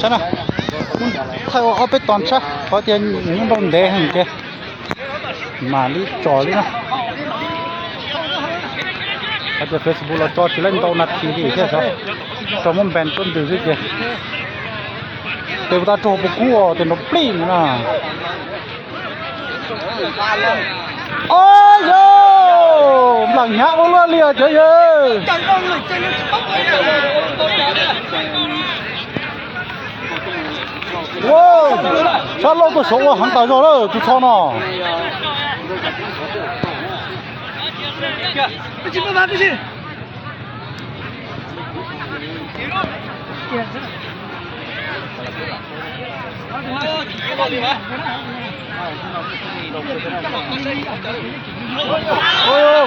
Thaij ua ob peb tog tshab, qhov tias nws yeej nrau ntev heev ces mam li tso li no. Qhov tias Facebook los tso tsis laib ntau nas this li thiab, tso muab npees tuaj ntws xwb ces tes ua tau raug puas kub os, tes nrov plig na. Os yog, nplam hnyav ua luaj li os cov yawg. Sab laug tuaj saud ua heev tas zog lawm tus tsho no.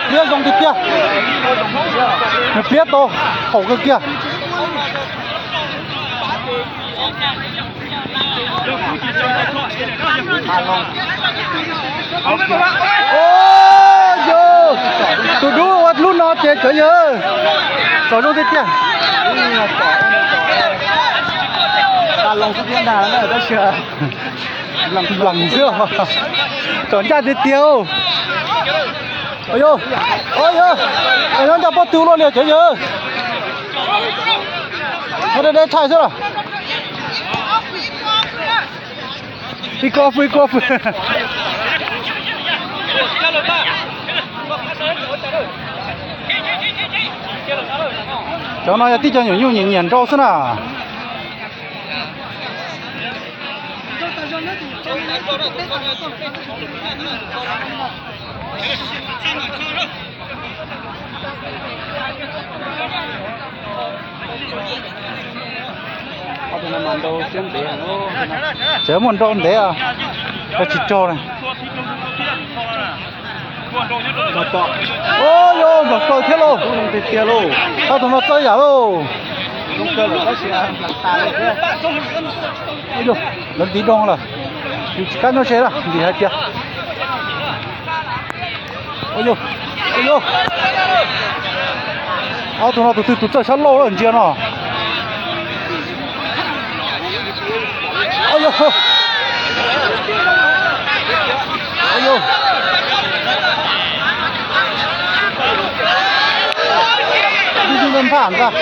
Pliab zoo tiag tiag, nws pliab tau haum kawg kiag. Yog tus dub ua lub no ces cov yawg, tsom zoo tiag tiag. Nplam xwb, tsom ncaj tiag tiag. Yog, yog, nyob ncaj pob tw luaj li cov yawg. Muab deb deb thaij xwb. Ib kob fwj, ib kob fwj. Cov no yog tib co nyuam nyuj nyiam nyiam nrau xwb na. Tseem muaj nrau ntev, tsis raug na. Yog npam kaws thiab lauj. Ob tug no txawj yam lauj. Lawv ntiv doog lawm, yus tsis kam nyob ze lawm vim hais tias Ob tug no tus twg tus txawj sab laug lawm ntsia no. Nphaj ntag.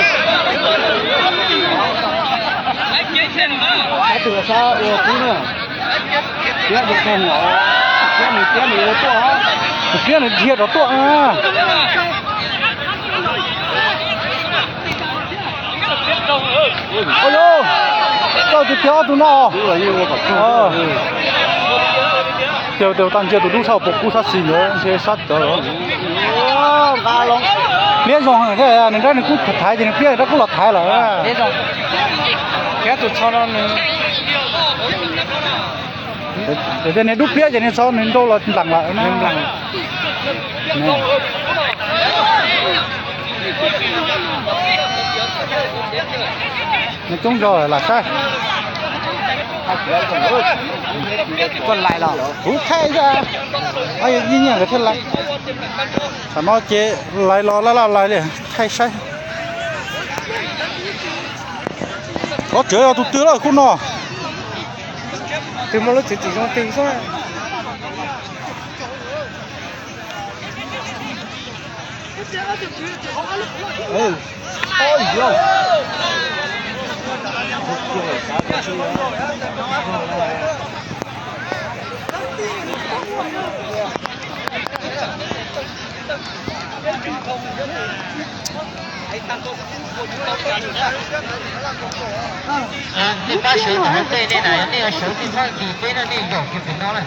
Sab twg sab ua kub na. Piab tus kawg, piab nws, piab nws ua tuaj, tus piab nws dhia rov tuaj na. Txawj tiag tiag ob tug no. Tes tes tag ntsia tus dub sab puas kub sab xis ntawd ntshe sab cawv los. Pliab zoo heev thiab, nws nrab nws kub thaiv ces nws pliab nrab kub los thaiv lawm. Tus tsho no nws, niag dub pliab ces nws tsho nws nrau los nplam lawm na. Nws coob zog lam saib. Koj lais los kuv thaij xwb, ib nyiaj nkawd thiaj lais. Tam no ces lais los laj laj lais li, thaij saib. Kov tsev yog tus twg lawm khub no. Twg muaj lub txiv txim zoo twg xwb. Nej pab sawv tom tej nej na, nej yuav sawv nej pab ncig peb no, nej zaum kiag pem no na.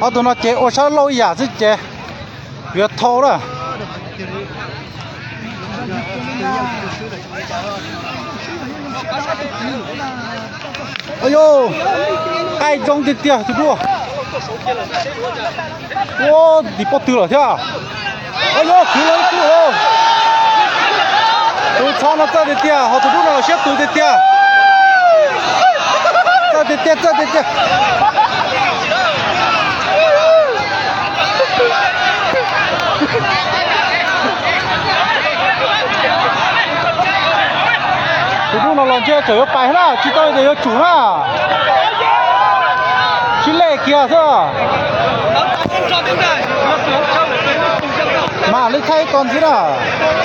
Ob tug no ces ua sab laug ib yam xwb ces yuav thau lawm. Au yau, qaij zoo tiag tiag tus duaj. Ua tim pob tw lawm thiab. Au yau, kwv lawv ib tug. Tus txho no txawj tiag tiag, ho tus dub no los siab tus tiag tiag. Txawj tiag tiag, txawj tiag tiag. Ntshe tseem yuav pais na, tsis tau tias yuav tsum na. Sib lej kiag xwb. Mam li thaij ib ko ntxiv na.